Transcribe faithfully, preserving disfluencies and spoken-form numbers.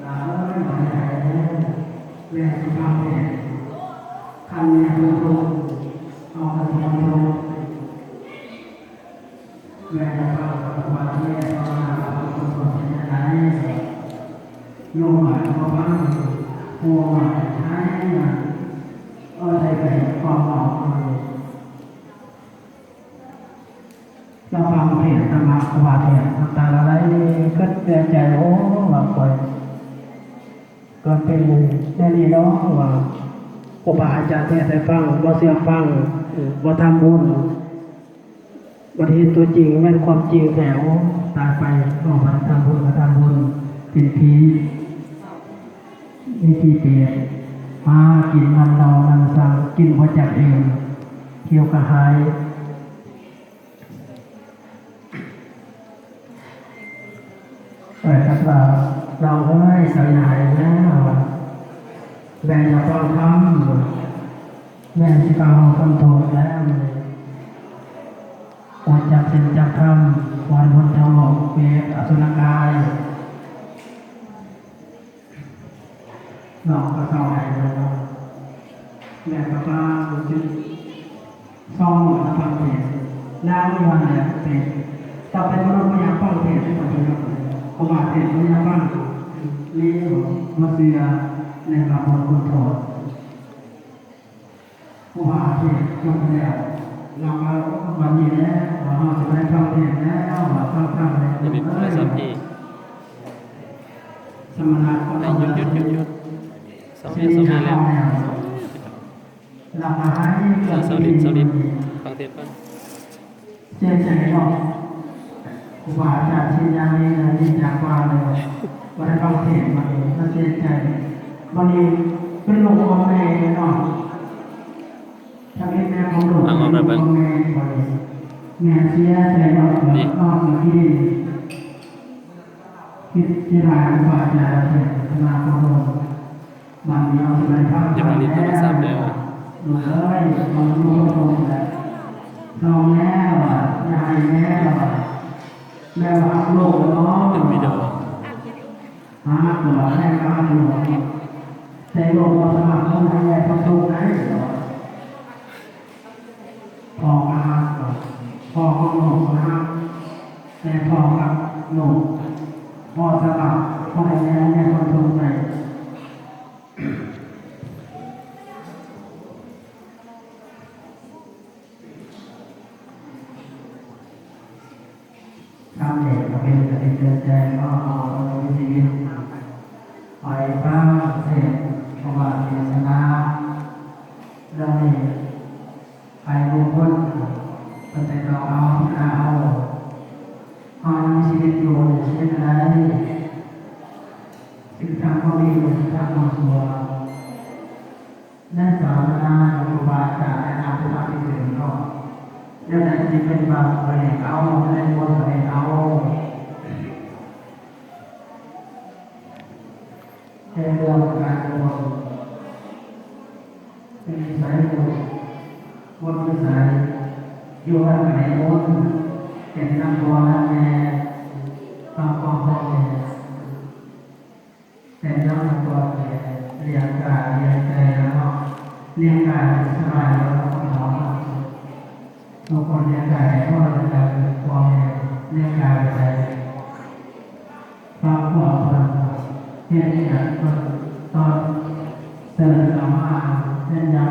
หลายหลายแม่สุภาพเนี่ยคันเนี่ยทุกๆเอาไปทำทุกแม่จะพาไปวัดเนี่ยภาวนาพุทโธเป็นยังไงโยมหมายความว่าผู้หมายให้มาก็ได้ไปความหมาย เราฟังเทศน์ธรรมะครูบาเทศน์น้ำตาละไหลเกิดในใจโอ้ว่าคอยเกิดเป็นแน่นี่เนาะว่าครูบาอาจารย์เทศน์ให้ฟังบ่เชื่อฟังเออบ่ทำบุญบ่ได้เห็นตัวจริงแม่นความจริงแท้โอ้ตายไปก็บ่ได้ทำบุญก็ทำบุญเป็นผีมีที่เปรตหากินมันเน่ามันสั่งกินบ่จักเองเขียวกระหาย เปิดตาเปล่าเราเอ้ยสังหายแล้วแม่จะฟังธรรมแม่ที่เราคนโทษแล้วอดจักเส้นจักธรรมวันพุทธโลกเปรตอสุรกาย น้องก็เศร้าหายเลยเนาะแม่ก็ว่ารู้สึกเศร้าหมดแล้วฟังเพลงแล้วมีวันไหนเป็นต่อไปก็ต้องพยายามฟังเพลงให้มันเป็นแบบนี้เพราะว่าเพลงไม่ยากฟังนี่มาเสือในบางคนคนโทษเพราะว่าเพลงจบแล้วเราก็วันนี้แล้วเราจะได้ฟังเพลงแล้วเราฟังฟังเลย อันนี้โทรศัพท์พี่ สมณะก็ ได้ ต้อง หยุดหยุดหยุดหยุดเสาเนี่ยเสาเนี่ยเสาเนี่ย หลับมาให้ เสาเสาดินเสาดินฟังเทศน์ก่อน เสียใจเนาะครูบาอาจารย์ที่ยังมีเงินที่จากว่าเลยว่าได้ฟังเทศน์มาเองก็เสียใจวันนี้เป็นหลวงพ่อแม่เนาะถ้าเป็นแม่ของหลวง เอาเอาไปเบิ่ง พ่อแม่วันนี้แม่เสียใจเนาะ นี่ นอกจากที่นี่ คิดที่ร้ายครูบาอาจารย์เทศนาโคดมมันมีเอาสมัยพระ อย่ามาเล่นโทรศัพท์เด้อ หนูเอ้ยมันรู้ตรงแล้วลองแล้วอ่ะอย่าให้แล้วอ่ะแม่ว่าโลกเนาะ เป็นวิดีโอ หาตัวแม่ว่าโลกแต่โลกว่าสมัครต้องให้แม่ต้องโชคได้เหรอ พ่อก็ฮักพ่อก็หลงก็ฮักแต่พ่อกับหลงพ่อสลับพ่อได้แน่แน่คนทนใจ ทำเด็กก็เป็นกติเตือนใจก็เอาชีวิตไปบ้างเสพประวัติศาสนาเรื่องนี้ไปบุคคลเป็นแต่เราเอาที่เราเอาเอาชีวิตอยู่ในชีวิตอะไรสิ่งทำก็มีสิ่งทำก็สัว ในศาสนาของครูบาอาจารย์และนำผู้ทำที่เกิดก็เรื่องใดที่เป็นบาปก็ให้เอาในบนก็ให้เอาแต่เรื่องการบวชเป็นสายบวชบวชเป็นสายอยู่วัดไหนบวชเป็นนักบวชนักแม่ต้องความพ่อแม่ แต่ย้อนมาตัวเองเรียนกายเรียนใจแล้วเนาะเรียนกายสบายแล้วก็หมอทุกคนเรียนกายก็จะเป็นความเรียนกายใจความขวบเพิ่มเรียนจากตอนเสริมสามารถเรียนยาว